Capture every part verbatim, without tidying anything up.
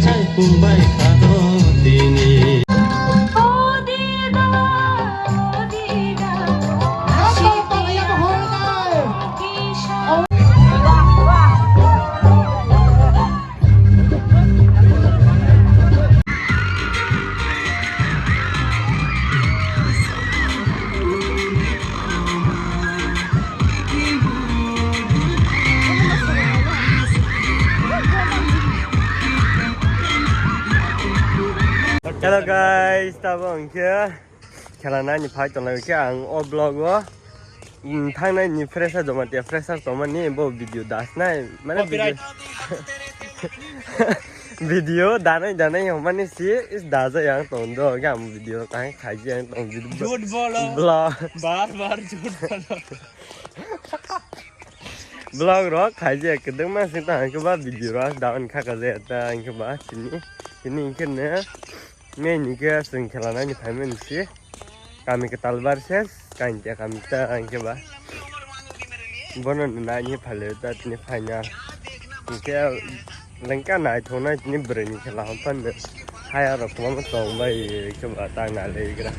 Bai kha do tini. Hello guys, tabok hwnkhe khela nani phai tonglai khe ang o vlog o, mm, thangnai ni fresher joma tia fresher tongmani bo video dasnai mane video, video danai danai hwnmani si is daja yang tong do khe ang video tang khaji yang tong video. Jhut bolo. Vlog. Bar bar jhut bolo. Vlog rok khaijak kwdwkma se ta hwnkhe ba video rok da hwn kha ka je ta hwnkhe ba tini, tini hwnkhe ne main hwnkhe chwng khela nani phaimani se kami kwtal versus kainta kami ta hwnkhe ba bono nani phaile ta tini phaina hwnkhe. Lengka naithoknai tini bwrwini khela hwnphano haya rok kwbangma tong bai khe ba ta nai lai gra.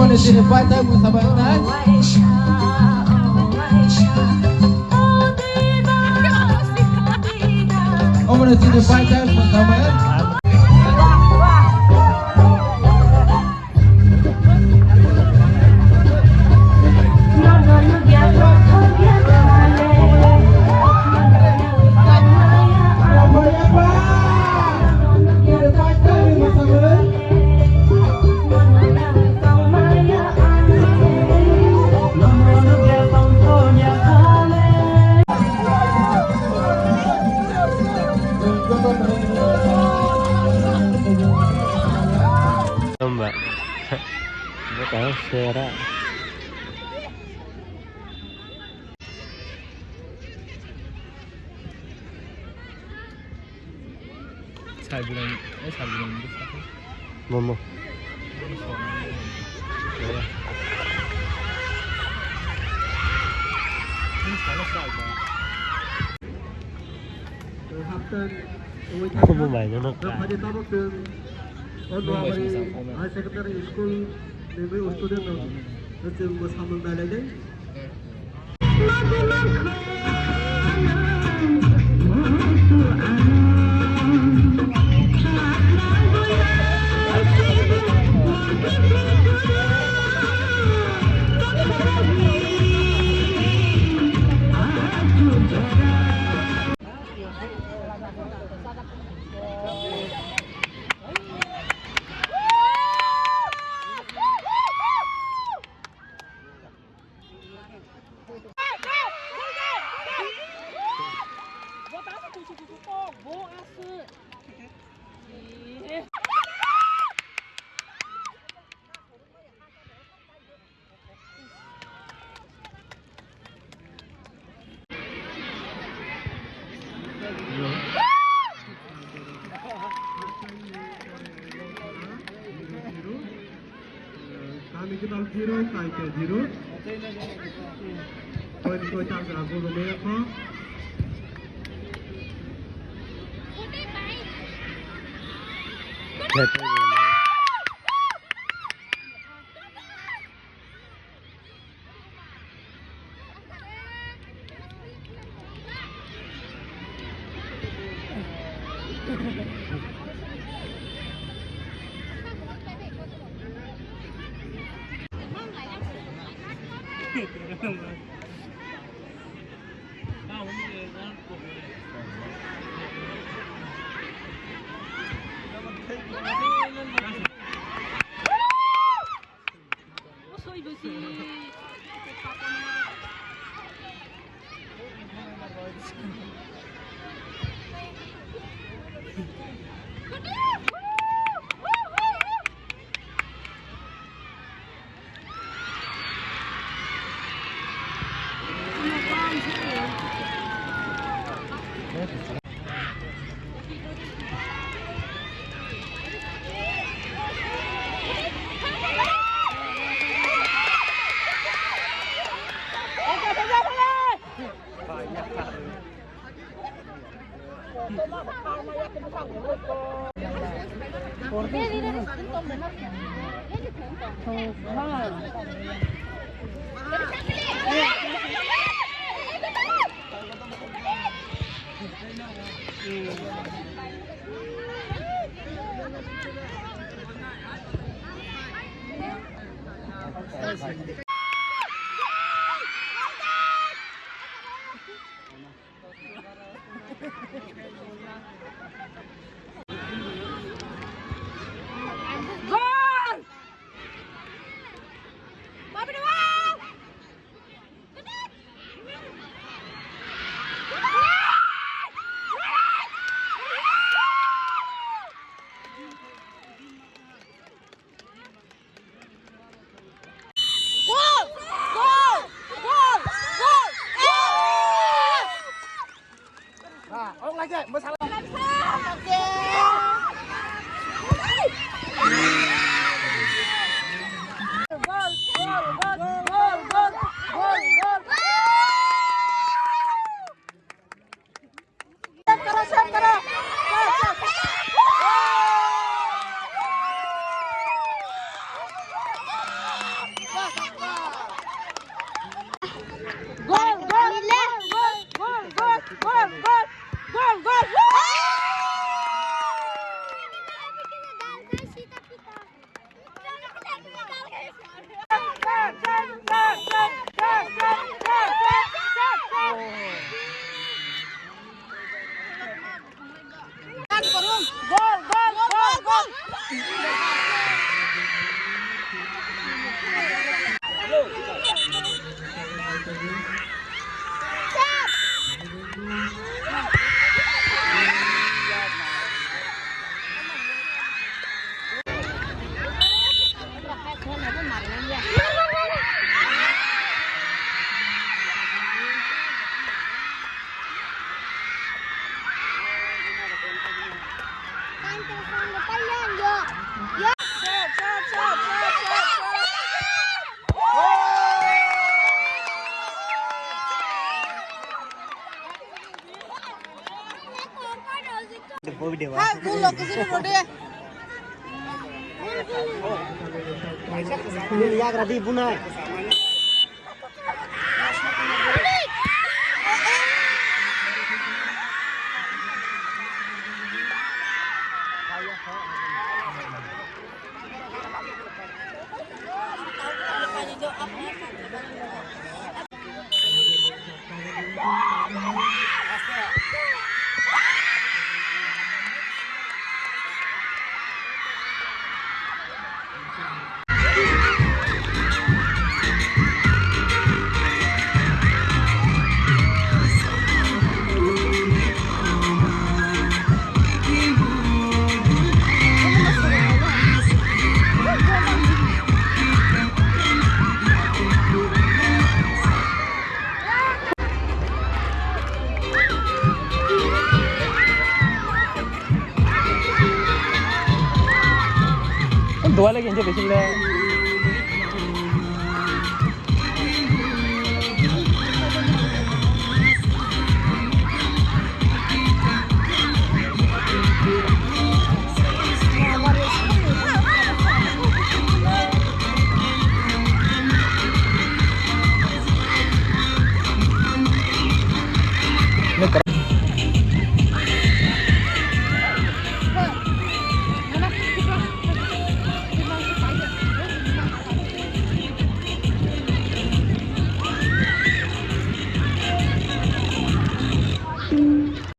Omo ni sini pai tai mwsa bai nai. Omo ni sini pai tai mwsa bai. Tamba. Baka sera. Momo. Kubu bai no nokha. High Secondary School ni student rok chwng bo samung nai lai dai. Kami kenal zero, kai ke zero. Poin koi tak jaga gol me ko. Hai, bul lo, kisi ro de. Yagra di bunai. Dua lagi yang jadi sila.